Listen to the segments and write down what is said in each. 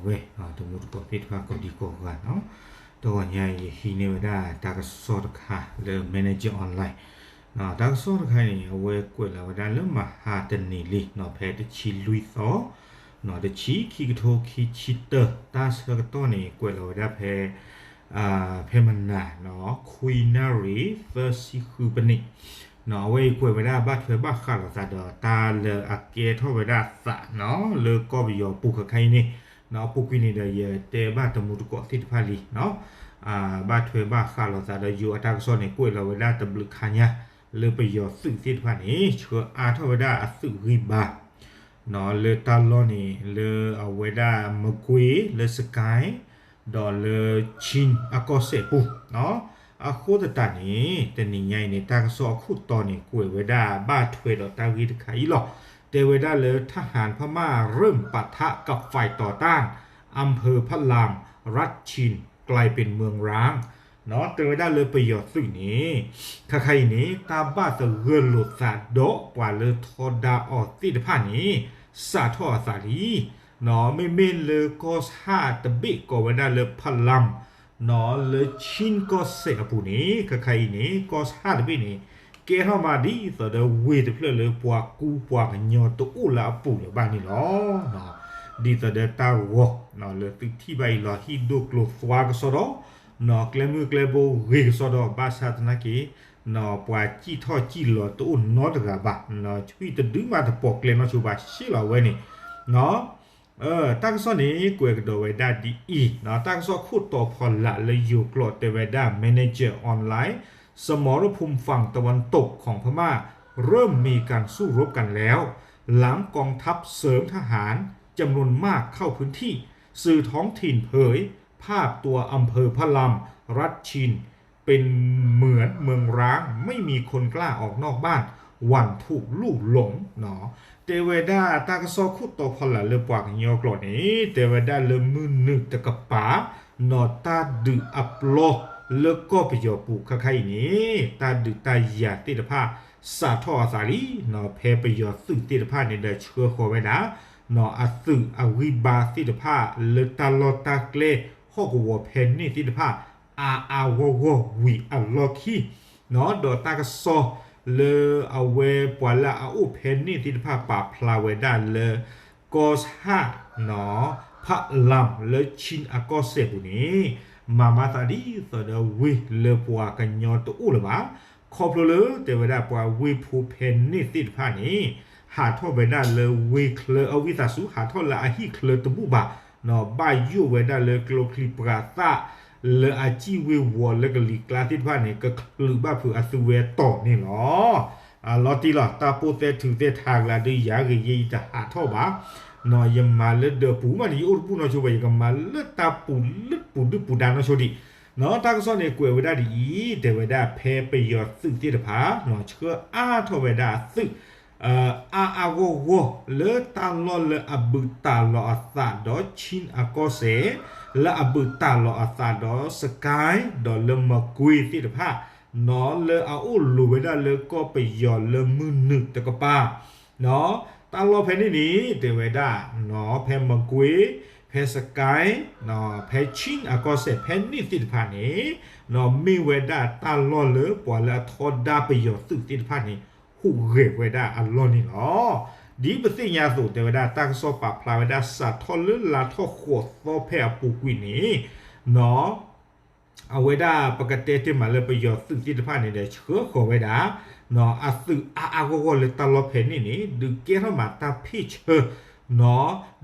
ဝဲ တမူတကိးသ့ၣ်တဖၣ်ကိးဒံကိးဂၤနီၤ, တဂီၤညါအံၤ ယဟံးန့ၢ်ဝဲဒၣ်တၢ်ကစီၣ်တခါလၢ Manager Online တၢ်ကစီၣ်တခါန့ၣ် အဝဲကွဲးလီၤဝဲဒၣ်လၢမဟါတနံၤလံနီၤ ဖဲတဆံလွံၢ်သီ တဆံခံကထိခံဆံတၢ တၢ်ဆၢကတီၢ်န့ၣ် ကွဲးလီၤဝဲဒၣ်ဖဲ ဖဲမနၤ ခွံနၣ်ရံၣ် သၢဆံဃုပနံး အဝဲအံၤကွဲးဝဲဒၣ်ဘၣ်ထွဲဘၣ်ဃးလိာ်သးဒီး တၢ်လၢအကဲထီၣ်ဝဲဒၣ်သးနီၤ လၢကီၢ်ပယီၤပူၤခဲခါအံၤန့ၣ် အပူၤကွံာ်န့ၣ်ဒီး ယတဲဘၣ်တမူတကိးသ့ၣ်တဖၣ်လံနီၤ ဘၣ်ထွဲဘၣ်ဃးလိာ်သးဒီး ယိၤအတၢ်ကစီၣ်န့ၣ် ကွဲးလီၤဝဲဒၣ်တဘျုးခါညါ လၢပယီၤသုးသ့ၣ်တဖၣ်န့ၣ် ဆှၢအါထီၣ်ဝဲဒၣ်အသုးဂံၢ်ဘါ လၢတၢ်လီၢ်န့ၣ် လၢအဝဲဒၣ်မကွ့ လၢစကဲ ဒီးလၢ Chin အကီၢ်စဲၣ်ပူၤ အဃိသတးန့ၣ် တနံၤညါအံၤန့ၣ် တၢ်ကစီၣ်အခိၣ်တီန့ၣ် ကွဲးဝဲဒၣ်ဘၣ်ထွဲဒီးတၢ်ဂ့ၢ်တခါအံၤလီၤ. တဲဝဲဒၣ်လၢ ทหารพม่าเริ่มปะทะกับฝ่ายต่อต้าน อำเภอพะลาม รัฐชิน กลายเป็นเมืองร้าง တဲဝဲဒၣ်လၢပယီၤသုးန့ၣ် ခဲခါအံၤန့ၣ် တၢ်ဘၣ်သဂၢၢ်လိာ်သးဒီးပှၤလၢထီဒါအီၤသ့ၣ်တဖၣ်န့ၣ် စးထီၣ်အသးလံ မ့မ့ၢ်လၢကီၢ်ဆၣ်တဘ့ၣ်ကိးဝဲဒၣ်လၢ ဖးလၢ် လၢ Chin ကီၢ်စဲၣ်အပူၤန့ၣ် ခဲခါအံၤန့ၣ် ကီၢ်ဆၣ်တဘ့ၣ်န့ၣ် ကဲထီၣ်မးဒ်သိးဒီးဝ့ၢ်တဖျၢၣ်လၢပှၤကူပှၤကညီတအိၣ်လၢအပူၤလၢၤဘၣ်န့ၣ်လီၤ. ဒ်သိးဒီးတၢ်ဂီၤ လၢသုထံၣ်ဘၣ်အံၤလီၤ ဟံၣ်ဒိၣ်ကျိၤသွါကစီဒီ ကျဲမုၢ်ကျဲဘိဂ့ၤကစီဒီ ဘၣ်ဆၣ်သနာ်က့ ပှၤစံၣ်ထီၣ်စံၣ်လီၤတအိၣ်နီတဂၤဘၣ် ဟံၣ်တဒုမးတပိာ်ကျဲနီတဂၤဘၣ် ရှဲလီၤဝဲန့ၣ် တၢ်ကစီၣ်န့ၣ် ကွဲးကဒီးဝဲဒၣ်ဒ်အံၤ တၢ်ကစီၣ်ခိၣ်တီဖီလာ်လၢယိၤကျိာ်တဲဝဲဒၣ် Manager Online สมรภูมิฝั่งตะวันตกของพม่าเริ่มมีการสู้รบกันแล้ว หลังกองทัพเสริมทหารจำนวนมากเข้าพื้นที่ สื่อท้องถิ่นเผยภาพตัวอำเภอพะลำ รัฐชิน เป็นเหมือนเมืองร้าง ไม่มีคนกล้าออกนอกบ้าน หวั่นถูกลู่หลง တဲဝဲဒၣ်တၢ်ကစီၣ်ခိၣ်တီဖီလာ်လၢပှၤကညီကျိာ်န့ၣ် တဲဝဲဒၣ်လၢမုၢ်နုာ်တကပၤ နီၢ်တၢ်ဒုးအပျီလၢကီၢ်ပယီၤပူၤခဲခါအံၤန့ၣ် တၢ်ဒုးတၢ်ယၤသ့ၣ်တဖၣ် စးထီၣ်အသးလံ ဖဲပယီၤသုးသ့ၣ်တဖၣ်န့ၣ်ဒီးဆှၢဃီၤဝဲဒၣ် အသုးအဂံၢ်ဘါသ့ၣ်တဖၣ် လၢတၢ်လီၢ်တၢ်ကျဲ ဟီၣ်ကဝီၤဖဲန့ၣ်သ့ၣ်တဖၣ် အါအါဂီၢ်ဂီၢ်ဝံၤအလီၢ်ခံ ဒီးတၢ်ကစီၣ်လၢအဝဲပှၤလၢအအိၣ်ဖဲန့ၣ်သ့ၣ်တဖၣ်ပာ်ဖျါဝဲဒၣ်လၢ ကီၢ်ဆၣ် ဖးလၢ် လၢ Chin အကီၢ်စဲၣ်ပူၤန့ၣ် မၤမၤသးဒ်သိးဒီးဝ့ၢ်လၢပှၤကညီတအိၣ်လၢၤဘၣ် ခီဖျိလၢတဲဝဲဒၣ်ပှၤဝ့ၢ်ဖိဖဲန့ၣ်သ့ၣ်တဖၣ်န့ၣ် ဟးထီၣ်ဝဲဒၣ်လၢဝ့ၢ်ချၢ အဝံသးစူၤ ဟးထီၣ်လၢအဟံၣ်ချၢတဘူၣ်ဘၣ် ဘၣ်ယိၣ်ဝဲဒၣ်လၢကျိချံပှၤသၣ် လၢအစံၣ်ဝ့ၢ်ဝီၤလၢကလံၤကျါသ့ၣ်တဖၣ်န့ၣ် ကချုးဘၣ်ဖုးအသုဝဲတီၤန့ၣ်လီၤ. အလီၤတံၢ်လီၤ တၢ်ပိၢ်သဲထုးသဲထးကျါဒုးယၤဂ့ၤယဲအံၤတဟးထီၣ်ဘၣ် ယမၤလၢဒၢးပူၤမးန့ၣ် ယအိၣ်တပူၤနီၢ်ဆိဘၣ် ယကမၤလၢတၢ်ပူၤလၢပူၤဒုၣ်ပူၤဒါနီၢ်ဆိဒံး တၢ်ကစီၣ်န့ၣ်ကွဲးဝဲဒၣ်ဒ်အံၤ တဲဝဲဒၣ်ဖဲပယီၤသုးသ့ၣ်တဖၣ် ဆှၢအါထီၣ်ဝဲဒၣ်အသုး အါအါဂီၢ်ဂီၢ်လၢတၢ်လီၢ်လၢအဘူးတၢ်လီၤအသးဒီး Chin အကီၢ်စဲၣ် လၢအဘူးတၢ်လီၤအသးဒီး စကဲ ဒီးလၢမကွ့သ့ၣ်တဖၣ် လၢအအိၣ်လိၤဝဲဒၣ်လၢကီၢ်ပယီၤလၢမုၢ်နုာ်တကပၤ တၢ်လီၢ်ဖဲန့ၣ်န့ၣ် တဲဝဲဒၣ် ဖဲမကွ့ ဖဲစကဲ ဖဲ Chin အကီၢ်စဲၣ် ဖဲန့ၣ်သ့ၣ်တဖၣ်န့ၣ် မ့ၢ်ဝဲဒၣ်တၢ်လီၢ်လၢပှၤလၢအထီဒါပယီၤသုးသ့ၣ်တဖၣ်န့ၣ် ဟူးဂဲၤဝဲဒၣ်အလီၢ်န့ၣ်လီၤ. ဒ်ပသ့ၣ်ညါအသိး တဲဝဲဒၣ်တၢ်ကစီၣ်ပာ်ဖျါဝဲဒၣ် စးထီၣ်လၢလါထီၣ်ဃိးသီဖဲအပူၤကွံာ်န့ၣ် အဝဲဒၣ်ပကတဲတ့ၢ်မးလၢပယီၤသုးသ့ၣ်တဖၣ်န့ၣ်ဒီး ဆှၢဃီၤဝဲဒၣ် အသုးအါအါဂီၢ်ဂီၢ်လၢတၢ်လီၢ်ဖဲန့ၣ်န့ၣ် ဒုးကဲထီၣ်မးတၢ်ဖ့ၣ်ဆၢ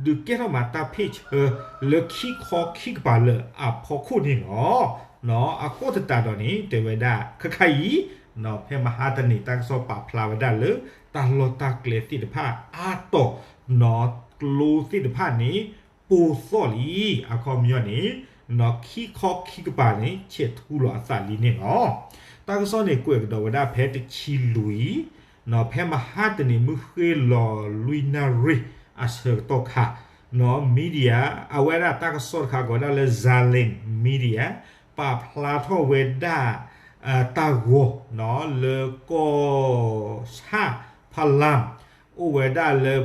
ဒုးကဲထီၣ်မးတၢ်ဖ့ၣ်ဆၢ လၢခံခီခံကပၤလၢအဖီခိၣ်န့ၣ်လီၤ. အဃိသတးဒီးန့ၣ် တဲဝဲဒၣ် ခဲခါအံၤ ဖဲမဟါတနံၤတၢ်ကစီၣ်ပာ်ဖျါဝဲဒၣ်လၢ တၢ်လီၢ်တၢ်ကျဲသ့ၣ်တဖၣ်အါတီၤ ကျိသ့ၣ်တဖၣ်န့ၣ် ပိၢ်သီၣ်လံ အခီပညီန့ၣ် ခံခီခံကပၤန့ၣ် ဆဲးထူလီၤအသးလံန့ၣ်လီၤ. တၢ်ကစီၣ်န့ၣ်ကွဲးကဒီးဝဲဒၣ်ဖဲတဆံလွံၢ် ဖဲမဟါတနံၤမုၢ်ဃ့လီၤလွံၢ်နၣ်ရံၣ်အဆၢကတီၢ်ခါ media အဝဲဒၣ်တၢ်ကစီၣ်တခါကိးဝဲဒၣ်လၢ Zaland Media ပာ်ဖျါထီၣ်ဝဲဒၣ် တၢ်ဂီၤ လၢကီၢ်ဆၣ်ဖးလၢ် အိၣ်ဝဲဒၣ်လၢ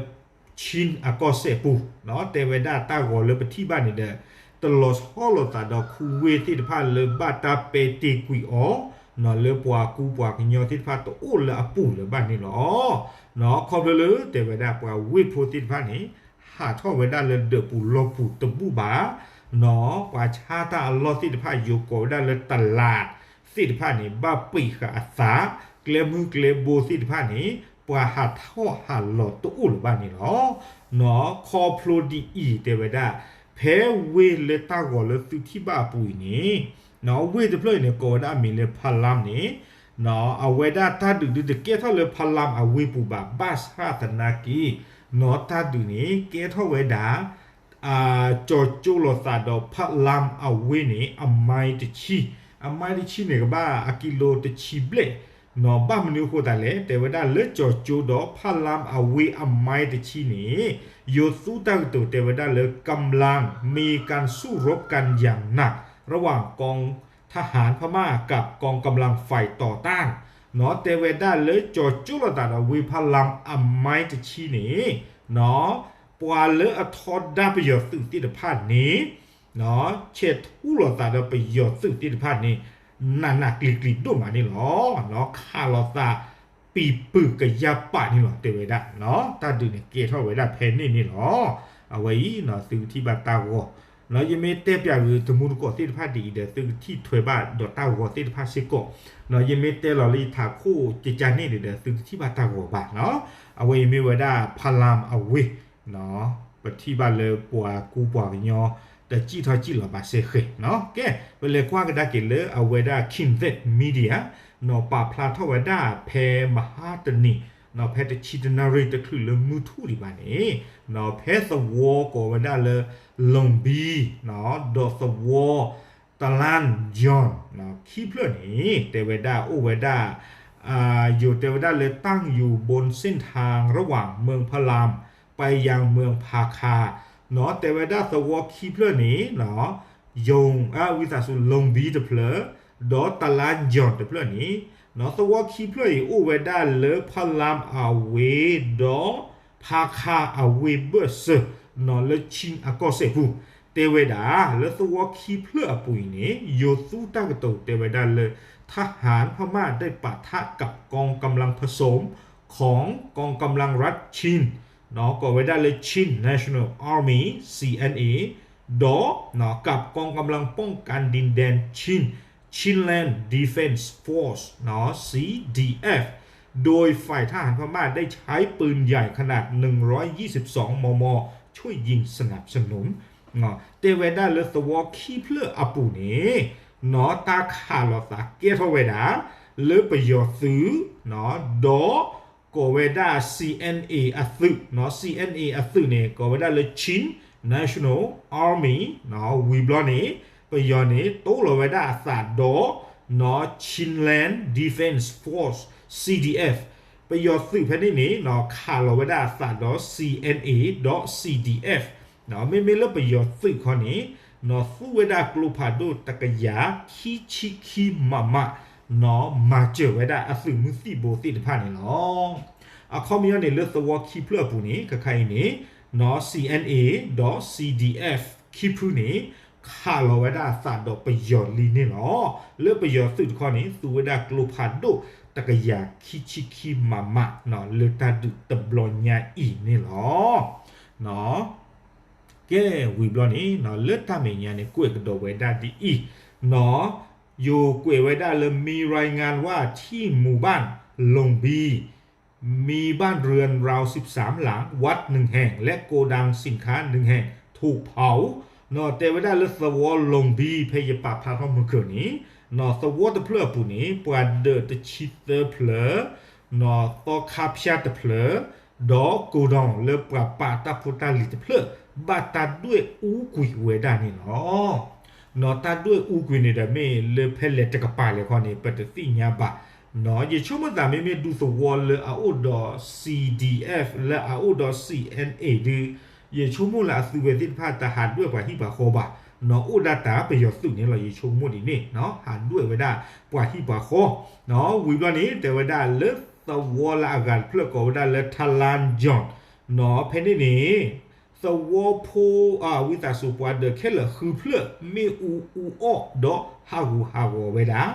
Chin အကီၢ်စဲၣ်ပူၤ, တဲဝဲဒၣ်တၢ်ဂီၤလၢပထံၣ်ဘၣ်န့ၣ်ဒီး တလီၤဆီလိာ်သးဒီးခူဝ့ၢ်သ့ၣ်တဖၣ်လၢဘၣ်တၢ်ပဲာ်တ့ၢ်ကွံာ်အီၤ လၢပှၤကူပှၤကညီသ့ၣ်တဖၣ်တအိၣ်လၢအပူၤလၢၤဘၣ်န့ၣ်လီၤ. ခီဖျိလၢတဲဝဲဒၣ်ပှၤဝ့ၢ်ဖိသ့ၣ်တဖၣ်န့ၣ် ဟးထီၣ်ဝဲဒၣ်လၢဒၢးပူၤလီၢ်ပူၤတဘူၣ်ဘၣ်, ပှၤဆါတၢ်အလီၢ်သ့ၣ်တဖၣ် ယိၤကိးဝဲဒၣ်လၢတလးသ့ၣ်တဖၣ်န့ၣ် ဘၣ်ပံာ်ဃာ်အသး, ကျဲမုၢ်ကျဲဘိသ့ၣ်တဖၣ်န့ၣ် ပှၤဟးထီၣ်ဟးလီၤတအိၣ်လၢၤဘၣ်န့ၣ်လီၤ. ခီဖျိဒ်အံၤတဲဝဲဒၣ် ဖဲဝ့ၢ်လၢတၢ်ဂီၤလၢသုထံၣ်ဘၣ်အပူၤအံၤန့ၣ် ဝ့ၢ်တဖျၢၣ်အံၤန့ၣ် ကိးဝဲဒၣ်အမံၤလၢ Palam န့ၣ် အဝဲဒၣ်တၢ်ဒုးဒုးတကဲထီၣ်လၢ Palam အဝ့ၢ်ပူၤဘၣ်, ဘၣ်ဆၣ်သနာ်က့ တၢ်ဒုးန့ၣ် ကဲထီၣ်ဝဲဒၣ် ကၠီၤကၠိလိာ်သးဒီး Palam အဝ့ၢ်န့ၣ် အမါတဆံ, အမါတဆံန့ၣ် ကဘၣ်အကံလိတဆံဘျဲၣ်, ဘၣ်မနုၤအဃိသတးလဲၣ်, တဲဝဲဒၣ်လၢကၠီၤကၠိဒီး Palam အဝ့ၢ်အမါတဆံန့ၣ် ယိၤသူတၢ်ကတိၤတဲဝဲဒၣ်လၢ กำลังมีการสู้รบกันอย่างหนัก ระหว่างกองทหารพม่ากับกองกำลังฝ่ายต่อต้าน တဲဝဲဒၣ်လၢကၠီၤကၠိလိာ်သးဒီးဝ့ၢ် Palam အမါတဆံန့ၣ် ပှၤလၢအထီဒါပယီၤသုးသ့ၣ်တဖၣ်န့ၣ် ဆဲးထူလိာ်သးဒီးပယီၤသုးသ့ၣ်တဖၣ်န့ၣ် နးနးကျံၤကျံၤဒိၣ်မးန့ၣ်လီၤ. ခးလိာ်သး ပံၤပုၤကယၢ်ပာ်န့ၣ်လီၤ တဲဝဲဒၣ်, တၢ်ဒုးန့ၣ်ကဲထီၣ်ဝဲဒၣ်ဖဲန့ၣ်န့ၣ်လီၤ. အဝဲအံၤ သုကထံၣ်ဘၣ်တၢ်ဂီၤ, ယမ့ၢ်တဲပၠးဂ့ၤတမူတကိးသ့ၣ်တဖၣ်ဒ်အံၤဒီး သုကထံၣ်ထွဲဘၣ်ဒီးတၢ်ဂီၤသ့ၣ်တဖၣ်စ့ၢ်ကီး, ယမ့ၢ်တဲလီၤလၢယထးခိၣ်ကကန့ၣ်န့ၣ်ဒီး သုကထံၣ်ဘၣ်တၢ်ဂီၤဘၣ်, အဝဲအံၤမ့ၢ်ဝဲဒၣ် Palam အဝ့ၢ် ပထံၣ်ဘၣ်လၢပှၤကူပှၤကညီ တစံၣ်ထီၣ်စံၣ်လီၤဘၣ်စ့ၢ်ကီး, ကဲ ပလဲၤကွၢ်ကဒါက့ၤလၢအဝဲဒၣ် Khin Thip Media ပာ်ဖျါထီၣ်ဝဲဒၣ်ဖဲမဟါတနံၤ ဖဲတဆံတနၣ်ရံၣ်တချုးလၢမုၢ်ထူၣ်ဒံးဘၣ်န့ၣ် ဖဲသဝီကိးဝဲဒၣ်လၢ Longbi ဒီးသဝီ Talan John ခံဖျၢၣ်န့ၣ် တဲဝဲဒၣ်အိၣ်ဝဲဒၣ် ယိၤတဲဝဲဒၣ်လၢ ตั้งอยู่บนเส้นทางระหว่างเมืองพะลามไปยังเมืองพาคา တဲဝဲဒၣ်သဝီခံဖျၢၣ်န့ၣ် ယိၤ ဝံသးစူၤ Longbi တဖျၢၣ် ဒီး Talan John တဖျၢၣ်န့ၣ် သဝီခံဖျၢၣ်အံၤအိၣ်ဝဲဒၣ်လၢ Palam အဝ့ၢ်ဒီး ဖါခါအဝ့ၢ်ဘၢၣ်စၢၤ လၢ Chin အကီၢ်စဲၣ်ပူၤ တဲဝဲဒၣ် လၢသဝီခံဖျၢၣ်အပူၤအံၤန့ၣ် ယိၤသူတၢ်ကတိၤတဲဝဲဒၣ်လၢ ทหารพม่าได้ปะทะกับกองกำลังผสมของกองกำลังรัฐชิน ကိးဝဲဒၣ်လၢ Chin National Army CNA ဒီး กับกองกำลังป้องกันดินแดนชิน Chinland Defense Force CDF โดยฝ่ายทหารพม่าได้ใช้ปืนใหญ่ขนาด หนึ่งร้อยยี่สิบสอง มม ช่วยยิงสนับสนุน တဲဝဲဒၣ်လၢသဝီခံဖျၢၣ်အပူၤန့ၣ် တၢ်ခးလိာ်သးကဲထီၣ်ဝဲဒၣ် လၢပယီၤသုး ဒီး ကိးဝဲဒၣ် CNA အသုး CNA အသုးန့ၣ် ကိးဝဲဒၣ်လၢ Chin National Army ဝံၤဘျီန့ၣ် ပယီၤန့ၣ် တိလီၤဝဲဒၣ်အသးဒီး Chinland Defense Force CDF ပယီၤသုးဖဲန့ၣ်န့ၣ် ခးလီၤဝဲဒၣ်အသးဒီး CNA ဒီး CDF မ့မ့ၢ်လၢပယီၤသုးခီန့ၣ် သူဝဲဒၣ်ကျိဖးဒိၣ်တကယၤခံဆံခံ မမ မၤစၢၤဝဲဒၣ်အသုးမုၢ်သံၣ်ဘိသ့ၣ်တဖၣ်န့ၣ်လီၤ. အခီပညီန့ၣ် လၢသဝီခံဖျၢၣ်အပူၤန့ၣ် ခဲခါအံၤန့ၣ် CNA ဒီး CDF ခံဖုန့ၣ် ခးလီၤဝဲဒၣ်အသးဒီးပယီၤလံန့ၣ်လီၤ. လၢပယီၤသုးတခီန့ၣ် သူဝဲဒၣ်ကျိဖးဒိၣ်တကယၤခံဆံခံ မမ လၢတၢ်ဒုးတဘျီညါအံၤန့ၣ်လီၤ. ကဲ ဝံၤဘျီန့ၣ် လၢတၢ်မဲာ်ညါန့ၣ် ကွဲးကဒီးဝဲဒၣ်ဒ်အံၤ, ယိၤကွဲးဝဲဒၣ်လၢ มีรายงานว่าที่หมู่บ้านลงบี มีบ้านเรือนราว สิบสาม หลัง วัด หนึ่ง แห่ง และโกดังสินค้า หนึ่ง แห่ง ถูกเผา တဲဝဲဒၣ်လၢသဝီလီဘံ ဖဲယပာ်ဖျါထီၣ်မုၢ်ကၢၤန့ၣ် သဝီတဖျၢၣ်အပူၤန့ၣ် ပှၤဒၢးတဆံသၢဖျၢၣ် သီခါဖၠါတဖျၢၣ် ဒီး ကိးဒီးလၢပှၤပာ်တၢ်ဖိတၢ်လံၤတဖျၢၣ် ဘၣ်တၢ်ဒွဲၣ်အူကွံာ်ဝဲဒၣ်န့ၣ်လီၤ. တၢ်ဒွဲၣ်အူကွံာ်န့ၣ်ဒီးမ့ၢ်လၢဖဲလဲၣ်တကပၤလဲၣ်ခီန့ၣ် ပတသ့ၣ်ညါဘၣ်. ယဆိကမိၣ်သးမ့မ့ၢ်ဒူသဝီလၢအအိၣ်ဒီး CDF လၢအအိၣ်ဒီး CNA ဒုး ယဆိကမိၣ်လၢအသုဝဲသ့ၣ်တဖၣ်တဟးဒွဲၣ်ပှၤဟံၣ်ပှၤဃီဘၣ်. အိၣ်ဒၣ်တၢ်ပယီၤသုးန့ၣ်လီၤ ယဆိကမိၣ်ဒ်န့ၣ် ဟးဒွဲၣ်ဝဲဒၣ်ပှၤဟံၣ်ပှၤဃီ. ဝံၤဘျီန့ၣ် တဲဝဲဒၣ်လၢသဝီလၢအဂၤတဖျၢၣ်ကိးဝဲဒၣ်လၢ Talan John ဖဲန့ၣ်န့ၣ် သဝီဖိ ဝံသးစူၤ ပှၤဒၢးခဲလၢာ်ဃုဖျၢၣ် မ့ၣ်အူအူအီၣ်ဒီးဟးဂူာ်ဟးဂီၤဝဲဒၣ်,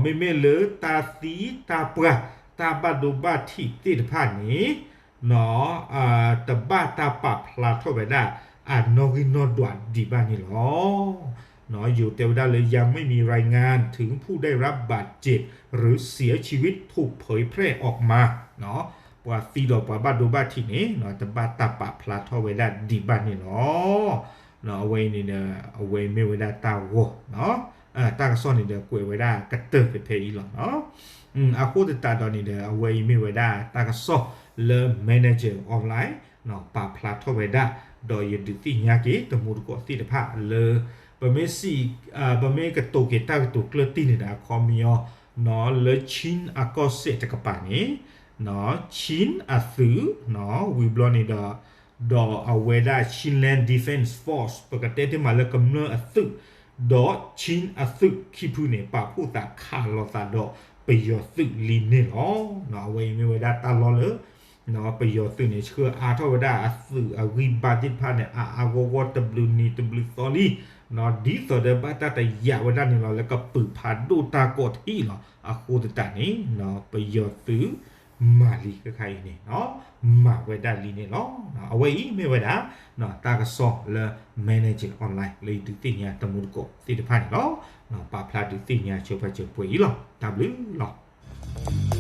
မ့မ့ၢ်လၢတၢ်သံတၢ်ပှၢ် တၢ်ဘၣ်ဒိဘၣ်ထံးသ့ၣ်တဖၣ်န့ၣ် တဘၣ်တၢ်ပာ်ဖျါထီၣ်ဝဲဒၣ်အနီၣ်ဂံၢ်နီၣ်ဒွးဒံးဘၣ်န့ၣ်လီၤ. ယိၤတဲဝဲဒၣ်လၢ ยังไม่มีรายงานถึงผู้ได้รับบาดเจ็บหรือเสียชีวิตถูกเผยแพร่ออกมา ပှၤသံဒီးပှၤဘၣ်ဒိဘၣ်ထံးန့ၣ် တဘၣ်တၢ်ပာ်ဖျါထီၣ်ဝဲဒၣ်ဒံးဘၣ်န့ၣ်လီၤ. အဝဲအံၤန့ၣ်ဒီး အဝဲမ့ၢ်ဝဲဒၣ်တၢ်ဂီၤ တၢ်ကစီၣ်န့ၣ်ဒီးကွဲးဝဲဒၣ်ကတၢၢ်ဖဲဖဲအံၤလီၤ. အဃိသတးဒီးန့ၣ်ဒီး အဝဲအံၤမ့ၢ်ဝဲဒၣ်တၢ်ကစီၣ်လၢ Manager Online ပာ်ဖျါထီၣ်ဝဲဒၣ်, ဒီးယဒုးသ့ၣ်ညါက့ၤတမူတကိးသ့ၣ်တဖၣ်လၢ ပမ့ၢ်စံး ပမ့ၢ်ကတိၤက့ၤတၢ်ကတိၤကျၢၢ်တံၢ်န့ၣ်ဒီး အခီပညီ လၢ Chin အကီၢ်စဲၣ်တကပၤန့ၣ် Chin အသုး ဝံၤဘျီန့ၣ်ဒီး ဒီးအဝဲဒၣ် Chinland Defense Force ပကတဲတ့ၢ်မးလၢကမျၢၢ်အသုး ဒီး Chin အသုးခံဖုန့ၣ် ပာ်ဖှိၣ်သးခးလိာ်သးဒီးပယီၤသုးလံန့ၣ်လီၤ. အဝဲအံၤမ့ၢ်ဝဲဒၣ်တၢ်လီၢ်လၢ ပယီၤသုးန့ၣ် ဆှၢအါထီၣ်ဝဲဒၣ်အသုးအဂံၢ်ဘါသ့ၣ်တဖၣ်န့ၣ် အါအါဂီၢ်ဂီၢ်တဘျုးနံၤတဘျုးသီလံ, ဒ်သိးဒီးဘၣ်တၢ်တယာ်ဝဲဒၣ်န့ၣ်လီၤ လၢကပုာ်ဖးဒိၣ်တၢ်ကိးထံးလီၤ. အဃိသတးန့ၣ် ပယီၤသုးမၤလံခဲခါအံၤန့ၣ် မၤဝဲဒၣ်လံန့ၣ်လီၤ. အဝဲအံၤမ့ၢ်ဝဲဒၣ် တၢ်ကစီၣ်လၢ Manager Online လၢယဒုးသ့ၣ်ညါတမူတကိးသ့ၣ်တဖၣ်န့ၣ်လီၤ. ပာ်ဖျါဒုးသ့ၣ်ညါဆိပာ်စၢၤပှဲၤအံၤလီၤ. တၢ်ဘျုးလီၤ.